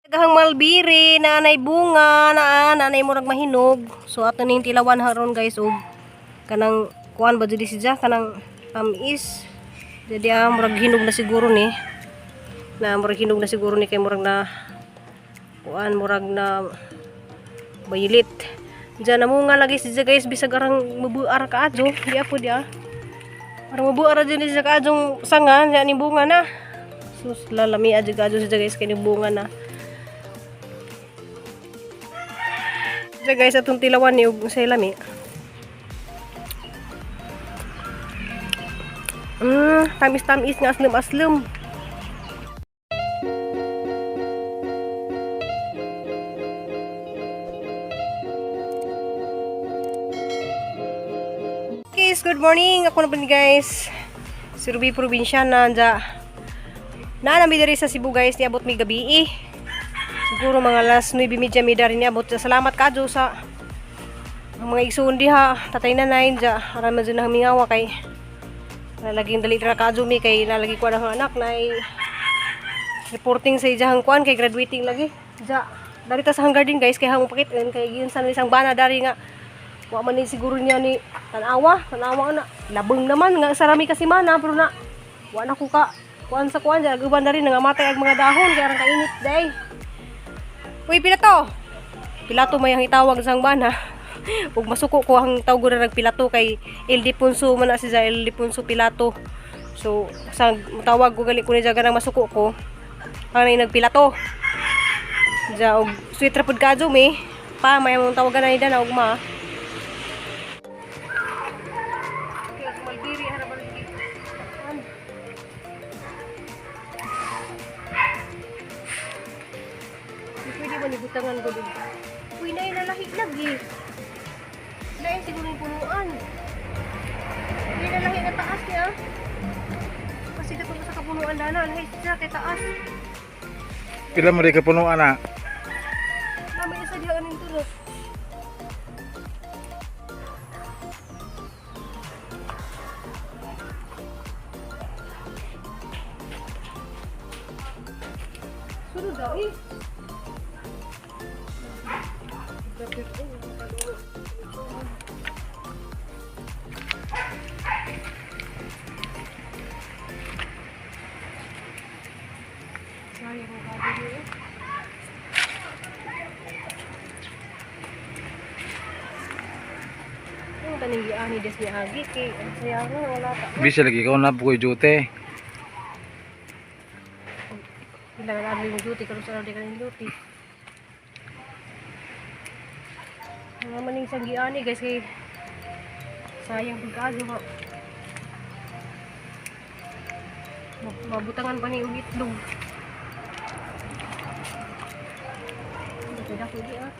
Daghang malbiri na anay bunga na nanay murag mahinog. So ato ning tilawan haron, guys, og kanang kuan ba jud siya, kanang tamis. Jadi murag hinog na siguro ni. Na murag hinog na siguro ni kay murag na kuan, murag na bayilit. Diyan namunga lagi siya, guys, bisag arang mabuar ka adyo. Di po di ah. Arang mabuar dyan siya kaadjong sanga, diyan ni bunga na. Sus, lalami adyo kadyo siya, guys, kay ni bunga na. Siya, guys, atong tilawan ni og say lami. Tamis-tamis nga aslem-aslem. Guys, good morning. Ako na po ni, guys, si Ruby Provinciana dya. Naanami diri sa Cebu, guys, niabot mi gabi eh. Siguro mga alas 9:30 mi dari niabot. Salamat kadyo sa ang mga igsuon diha, tatay nanay dya. Aran man dyan nahamingawa kay nalaging dali ra kadyo mi kay nalagi ko ang anak na reporting sa ijahang kuan kay graduating lagi. Dya, dari ta sa garden, guys, kay hamong pakit kay giyon sa isang bana dari nga wa man ni siguro niya ni tanawa, tanawa na. Labong naman nga sarami kasi mana pero na wa na ko ka kuan sa kuan dya guban na rin nangamatay ang mga dahon kay arang kainit day. Uy, pilato. Pilato may ang itawag sa bana. Ug masuko ko ang tawag na nagpilato kay Ildefonso man na si Zael Ildefonso Pilato. So, sa tawag ko gali ko ni ganang masuko ko. Ang nagpilato. Ja og sweet ra pud kadyo mi. Pa may among tawagan na ni dana ug ma. Pwede ba ni butangan ko dito? Uy, na nalahi lagi. Lain siguro yung punuan. Uy, nalahi na taas niya. Kasi katong sa kapunuan dana, lahi siya kay taas. Pila mo rin ka punuan na? Mama, isa diha aning tulo. Sunod daw eh. Sayang ang kado eh. Ang taning giani des ni Agi kay ang sayang nga wala ta. Busy lagi ka na bukoy duty. Pila na yung duty karon sa di kaning duty. Mga maning sanggiani, guys, kay sayang pagkaado ba. Mabutangan pa ni og itlog. Dako dako di ah.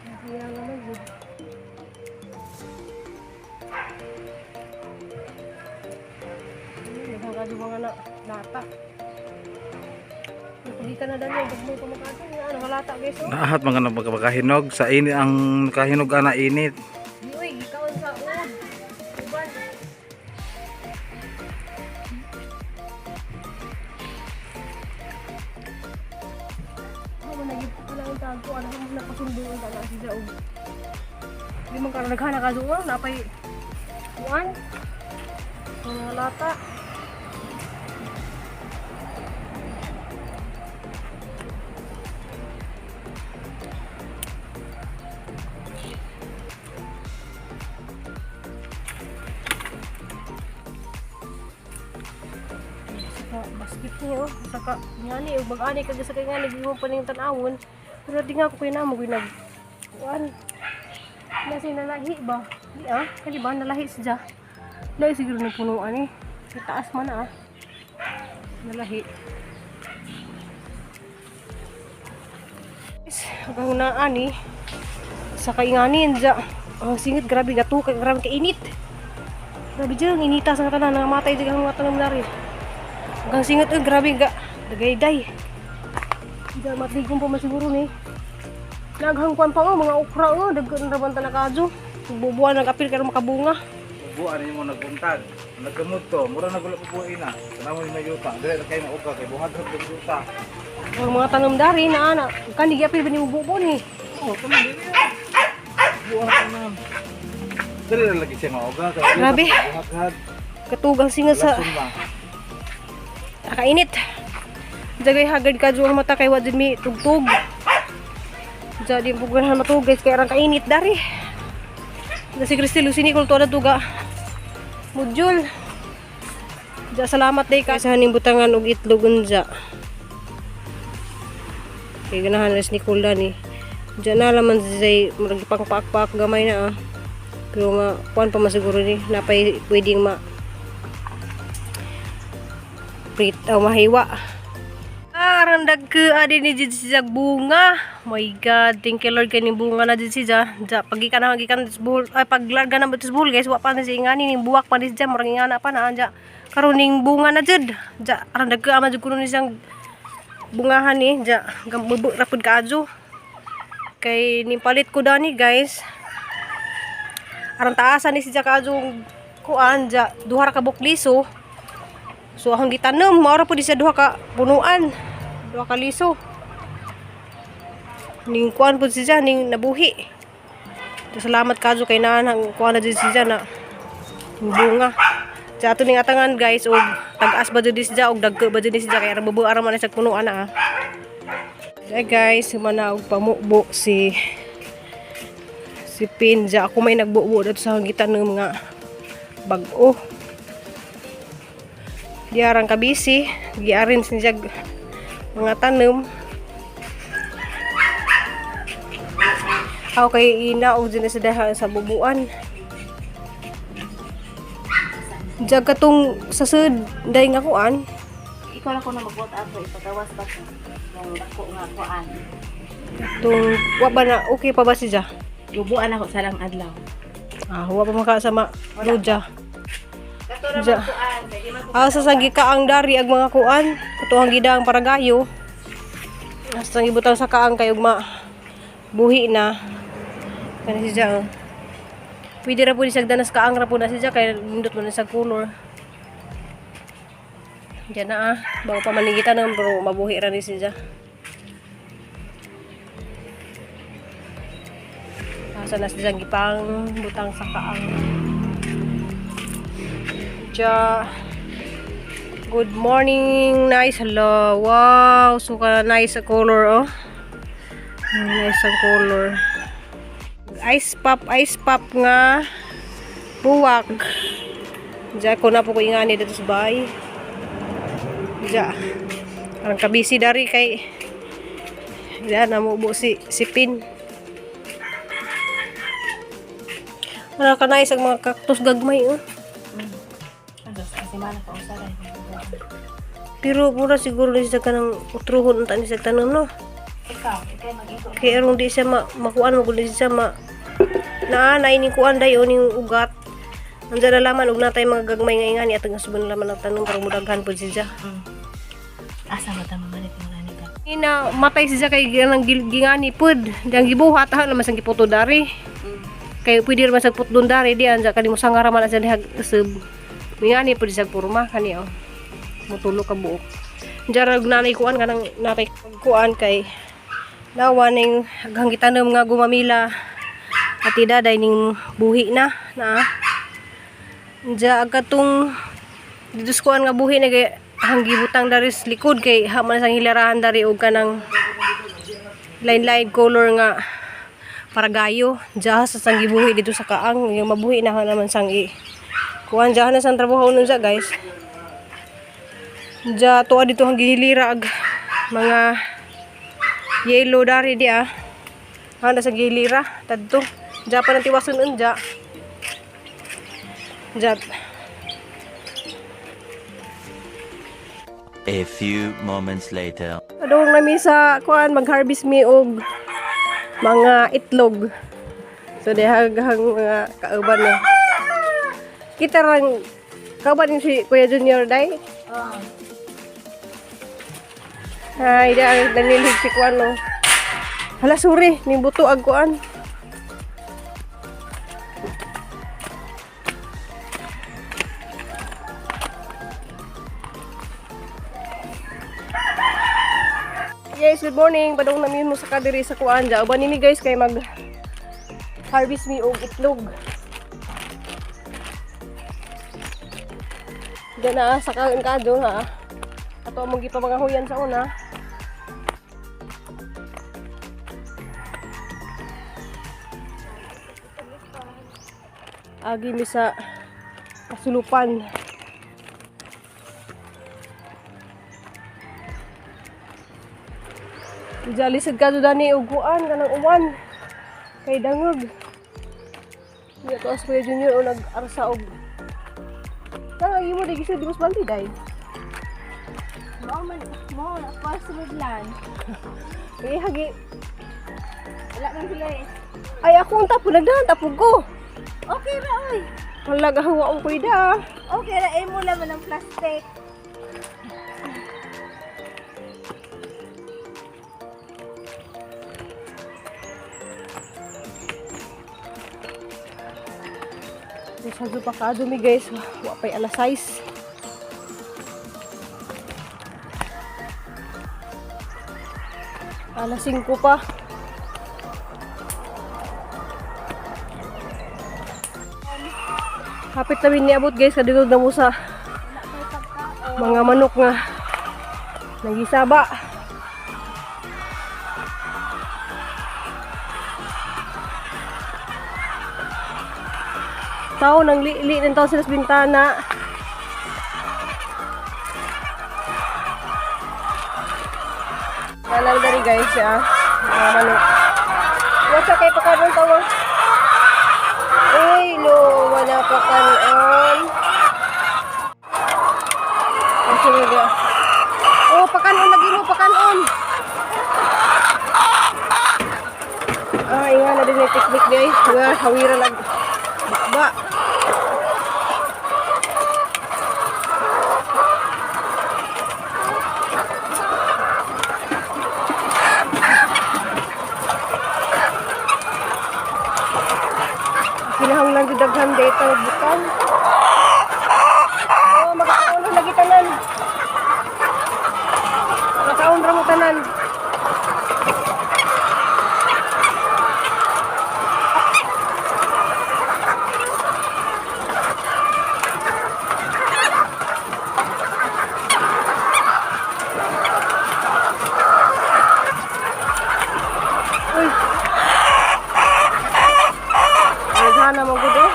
Nahiya naman jud. Daghang kadyo mga na lata. Napagita na dali, wag mo pamakado. Ano, halata, guys, oh. Nahat mga nagpagkahinog sa init ang kahinog ana init. Uy, gikaon sa ud. Uban. Ako man nagip ko lang ang tago, ano mo napasunduan ka na si Jaog. Di man karon naghana ka doon, napay kuan. Mga lata. Saka basket niyo, saka ngani ug bag-ani kag sa kay ngani gihimo pa ning tan-awon. Pero di nga ako kay namo gyud nag kuan. Nasa nalahi ba? Di ah, kali ba nalahi siya? Lahi siguro ng punuan eh. Sa taas man ah. Nalahi. Guys, hanggang naani sa kaingani dya. Ang singit grabe gato kay grabe kainit. Grabe dyan, inita sa tanan nangamatay dyan ang mga tanom nari. Hanggang singot eh, grabe ga. Dagayday. Diyan matligong pa man siguro ni. Naghangkwan pa oh, mga okra oh, daghan ra man ta nakadyo. Bubuan nag-apil karon makabunga. Bubuan nimo nagbuntag. Nagkamod to, mura na gula bubuin na. Tanawon may yuta. Dili na kay mauga kay buhat ra kay yuta. Ang mga tanom dari na ana, kani gyapil ba nimo bubo ni? Oh, kami dili. Buhat na. Dili na lagi siya maoga. Grabe. Buhat-hat. Katugang singa sa Lason ba? nakainit. Jagay hagad ka ang mata kay wa jud mi tugtog. Diya di mo ganahan matug guys kay arang kainit dari. Da si Cristel Lucini kul tuwa tuga. Module. Diya salamat day ka sa haning butangan og itlog unja. Kay ganahan res ni Kulda ni. Diya na laman siya murag pang paak-paak gamay na ah. Pero nga kuan pa man siguro ni napay pwedeng ma prit o mahiwa. Ah, randag ka adi ni jid siya bunga. My God, thank you Lord kaning bunga na jid siya. Ja, pagikan na gikan sa buhol, ay paglarga na sa buhol guys, wa pa na siya ingani ning buwak pa ni siya, murag ingana pa na ja. Karon ning bunga na jud. Ja, randag ka ama jud kuno ni siyang bungahan ni, ja, gambubu ra pud kaadyo. Kay nipalit ko dani guys. Aron taasan ni siya kaadyo kuan ja, duha ra ka bukliso. So akong gitanom, maura po di sa duha ka punuan, duha ka liso. Ning kuan po siya ning nabuhi. So, salamat kadyo kay naan ang kuan na jud siya na ning bunga. Sa ato ning atangan guys og tag-as ba jud siya og dagko ba jud siya kay bubo ara man na sa punuan na ah. Hey guys, humana og pamubo si si Pinja. Ako may nagbubo dito sa gitan ng mga bag-o. Diarang kabisi, giarin siya mga tanom. Ako kay ina og din sa daha sa bubuan. Diyan katong sa sud day nga kuan. Ikaw lang ko na magbuot ato ipagawas ba ko yung dako nga kuan. Tung wa ba na okay pa ba siya? Gubuan ako sa lang adlaw. Ah, wa pa makasama Roja. Kato ra Ja. man kuan, kay di man ko Ah, sa sanggi kaang dari ag mga kuan, katuhang gidang paragayo. Asa ang ibutang sa kaang kay ugma buhi na. Kani siya. Oh. Pwede ra po ni siya danas kaang ra po na siya kay nindot mo na sa color. Diyan na ah, bago pa manigitan ng bro, mabuhi ra ni siya. Asa na siya gipang butang sa kaang. Diya. Good morning. Nice. Hello. Wow. So ka nice ang color oh. Nice ang color. Ice pop nga buwak. Diya ko na po ko ingani dito sa bahay. Diya. Parang kabisi dari kay diya namubo si si Pin. Wala ka nice ang mga cactus gagmay oh. Ano sa semana pa usahay. Pero mura siguro ni siya kanang utruhon unta ni siya tanom no. Ikaw, ikaw mag-iko. Kay aron di siya ma makuan mo gud siya ma naa na ining kuan day o ning ugat. Andiyan na laman og natay mga gagmay nga ingani atong asubon na laman ang tanom para mudaghan pud siya. Asa ba ta mamalit mo gani ka? Ina matay siya kay ganang gingani pud. Diyang gibuhat ha naman sang giputo dari. Kay pwede ra man sa putdon dari diyan sa kanimo sangara man sa dihag sub. Mingani pud siya purma kani oh. Mutulo ka buok. Diyan ra nanay kuan kanang natay kuan kay nawa ning haghang gitanom nga gumamila at daday ning buhi na na. Diya katong dito sa kuan nga buhi na kay hang gibutang dari sa likod kay ha man sang hilarahan dari og kanang line line color nga paragayo diya sa sang gibuhi dito sa kaang yung mabuhi na ha naman sang i kuan diya na sang trabaho nun sa guys. Diya tuwa dito ang gihilira ag mga yellow dari di ah ha na sa gihilira tadto diya pa nang tiwason unja diya. A few moments later. Adong nami sa kuan mag-harvest mi og mga itlog. So dihaghang mga kauban na. Kita rang kauban ni si Kuya Junior day. Oh. Ay, di nanilhig si kuan no. Hala sorry, ning buto ag kuan. Guys, good morning. Padung namin mo sa kadiri sa kuan ja. Uban nimi guys kay mag harvest mi og itlog. Diyan na sa kaon ka do ha. Ato among gipamangahuyan sa una. Agi mi sa kasulupan. Diyan lisod ka do dani og kuan kanang uwan. Kay dangog. Hindi to as Kuya Junior o nag-arsa og. Tanga imo di gisud di mas baldi day. Mao man mo pa suludlan. Eh hagi. Wala man sila eh. Ay ako ang tapo nagdahan tapo ko. Okay ra oy. Hala gahuwa ang kuida. Okay ra imo laman ang plastic. Sa pa kaadto mi guys, wa pay alas 6. Alas 5 pa. Hapit na niabot guys, kadulog na mo sa mga manok nga nagisaba. Tao nang li-li ng tao sila sa bintana. Alam dari guys ya. Mga manok. Wasa kay pakanon tawa. Uy, no, wala pa kanon. Ang sunod ya. Oh, pakanon lagi mo, pakanon. Ah, inga na din yung technique guys. Nga, hawira lang. Bakba. Kinahanglan jud daghan data butang. Oh, makakaon ra lagi tanan. Makakaon ra mo tanan. Uy. Nagana mo gud eh.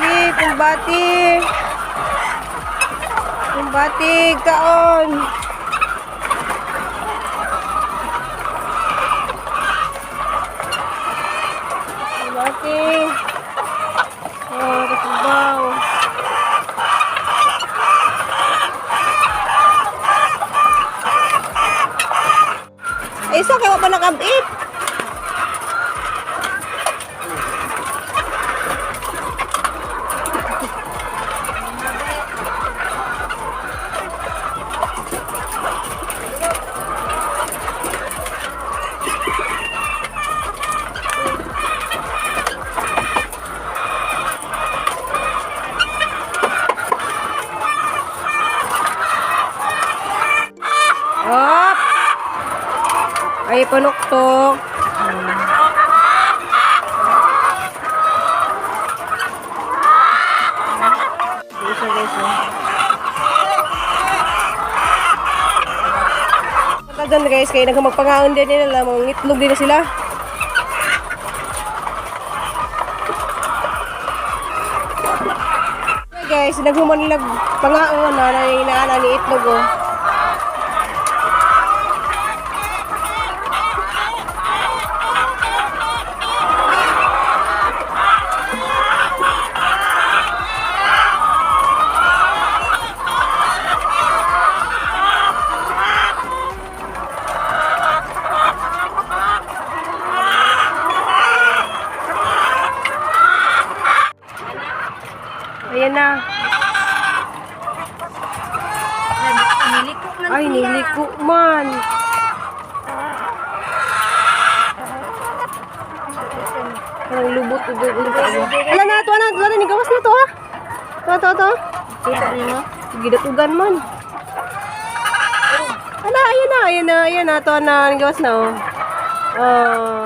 Sige, kumbati. Kumbati, kaon. Kumbati. Oh, katubaw. Ay, isa kaya pa nakabit. Up! Ay, panuktok. Guys, guys, oh. Punta dyan guys, kaya nagmagpangaon din nila, mga itlog din na sila. Okay, guys, naghuman nila pangaon na na inaana ni itlog oh. Ayan na. Ay, niliko man. Parang lubot. Ala na, tuwa na, tuwa na, nigawas na to ha. Tuwa, tuwa, tuwa. Kita nimo. Gidatugan man. Ala, ayan na, ayan na, ayan na, tuwa na, nigawas na oh. Oh.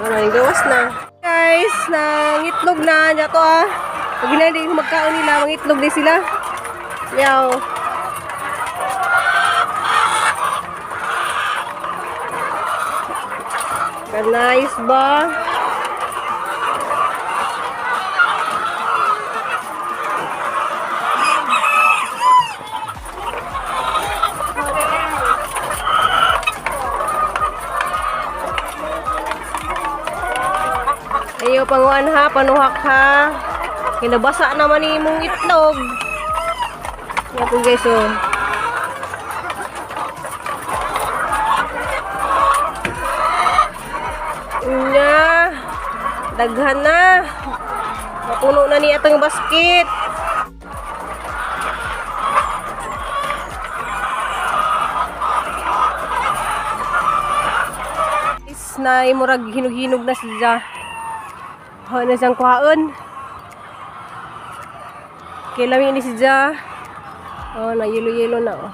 Ano, nigawas na. Guys, nangitlog na, niya to ah. Pag hindi magkaon nila, mangitlog din sila. Yaw. Ka-nice ba? Ayaw panguan ha, panuhak ha. Kinabasa naman ni imong itlog. Yan po guys oh. Nya. Daghan na. Mapuno na ni atong basket. Is na imurag hinog-hinog na siya. Ho na siyang kuhaon. Kay lami ni siya. Oh, na yelo-yelo na oh.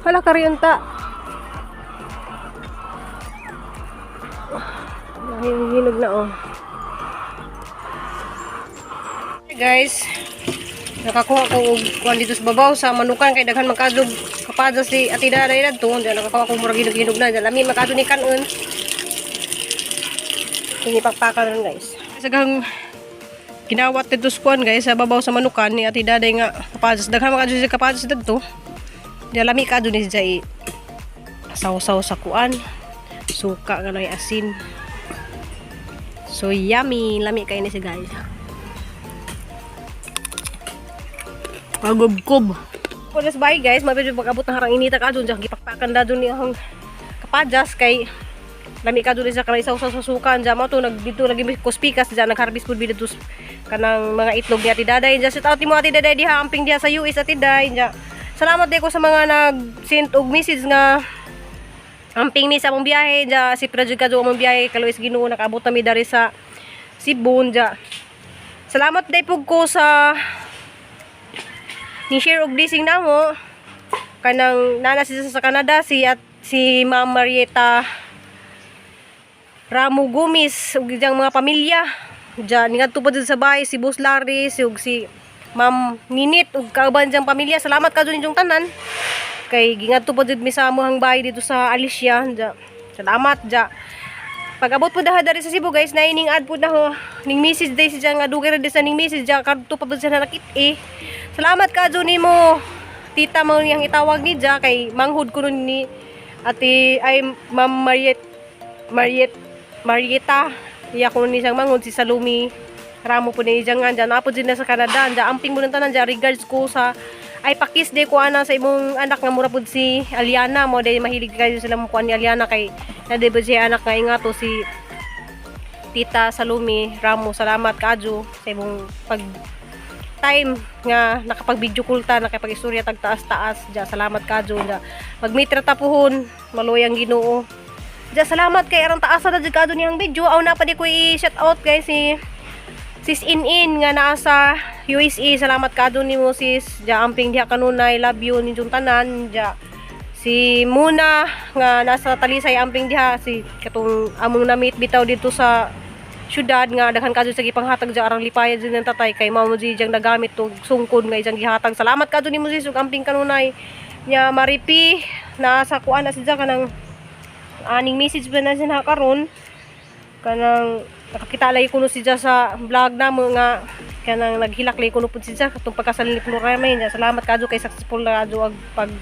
Hala kariyunta. Hinog na oh. Hey guys, nakakuha ko og kuan dito sa babaw sa manukan kay daghan magkadog kapadya si Ate Daday to. Diyan nakakuha ko murag hinog-hinog na. Diyan lami makadto ni kanon. Pinipakpakan ron guys. Sagang ginawat dito sa kuan guys sa babaw sa manukan ni Ate Daday nga kapadya. Daghan makadto siya kapadya didto. Diyan lami kadto ni siya saw-saw sa kuan. Suka nga na asin. So yummy, lami kayo ni siya guys. Pagubkob. Kulas bye guys, mabidyo pag-abot ng harang inita ka dun, diyan gipakpakan da dun ni ang kapadjas kay lami ka dun sa kanang isaw sa susukan diyan mo to nag dito lagi may kuspikas diyan nagharvest pud bida dus kanang mga itlog ni Ate Daday diyan. Shout out nimo Ate Daday diha, amping diha sa US Ate Day diyan. Salamat di ko sa mga nag-send og message nga amping ni sa among biyahe diya si Prajud ka among biyahe kaluis Ginoo nakaabot na mi dari sa Cebu diya. Salamat day pug ko sa ni share og blessing namo kanang nana siya sa Canada si at si Ma'am Marieta Ramo Gumis ug iyang mga pamilya diyan ngadto pa dyan sa bahay si Boss Larry si ug si Ma'am Ninit ug kauban diyang pamilya. Salamat kadto ninyong tanan kay gingadto pa jud mi sa amuhang bahay dito sa Alicia diya. Salamat diya. Pag-abot po daha dari sa Cebu guys, na ining add po na ho. Ning message day siya nga dugay ra di sa ning message diya kadto pa po siya nakit eh. Salamat ka nimo. Tita mo niyang itawag ni diya kay manghud ko nun ni Ate ay Ma'am Mariet Mariet Marieta. Iya ko ni siyang manghud si Salumi Ramo po ni diyan nga diyan na po din na sa Canada diyan amping mo tanan diyan. Regards ko sa ay pakis day ko ana sa imong anak nga mura pud si Aliana mo day mahilig kayo sila mo kuan ni Aliana kay na di ba siya anak nga ingato si Tita Salumi Ramo. Salamat kaadyo sa imong pag time nga nakapag-video call ta, nakapag-istorya tag taas-taas diya. Salamat kaadyo diya. Magmitra ta puhon, maluyang Ginoo diya. Salamat kay arang taasa na jud kaadyo niyang video. Aw na pa di ko i-shout out guys si Sis In-In nga naa sa USA. Salamat kaadyo nimo sis diya, amping diha kanunay, love you ninyong tanan diya. Si Muna nga nasa Talisay, amping diha. Si katong among na-meet bitaw dito sa syudad nga daghan kadto sa gipanghatag diya arang lipaya jud ng tatay kay mao mo jud iyang nagamit og sungkod nga iyang gihatag. Salamat kadto nimo sis ug amping kanunay nya. Maripi naa sa kuan na siya kanang aning message ba na siya karon kanang nakakita lay kuno siya sa vlog namo nga kanang naghilak lay kuno pud siya katong pagkasal ni Kuno Ramay niya. Salamat kadto kay successful na kadto ang pag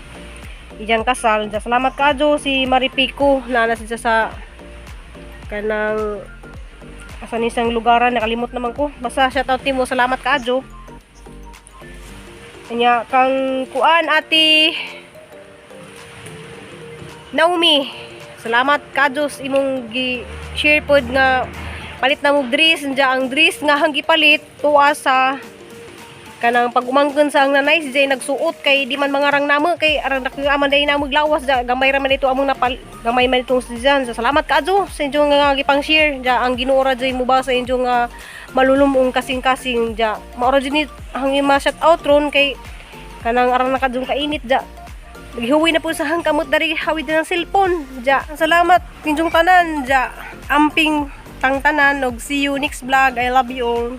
iyang kasal niya. Salamat kadto si Maripico na na siya sa kanang Asa ni isang lugaran, nakalimot naman ko. Basta shout out nimo, salamat kaadyo. Anya kang kuan, Ate Naomi. Salamat kaadyo sa imong gi share pod nga palit na mo dress. Nya ang dress nga hang gipalit tuwa sa kanang pag-umangkon sa ang nanay si Jay nagsuot kay di man mangarang namo kay arang nakiaman day namo lawas da gamay ra man ito among napal, gamay man itong si Jan. So, salamat kaadyo sa inyong nga gipang share. Ja ang Ginoo ra jay mo ba sa inyong nga malulumong kasing-kasing. Ja maora jud ni ang ima shout out ron kay kanang arang nakadjong kainit. Ja naghihuwi na po sa hangkamot dari hawid na ng cellphone. Ja salamat inyong tanan. Ja amping tang tanan og see you next vlog. I love you all.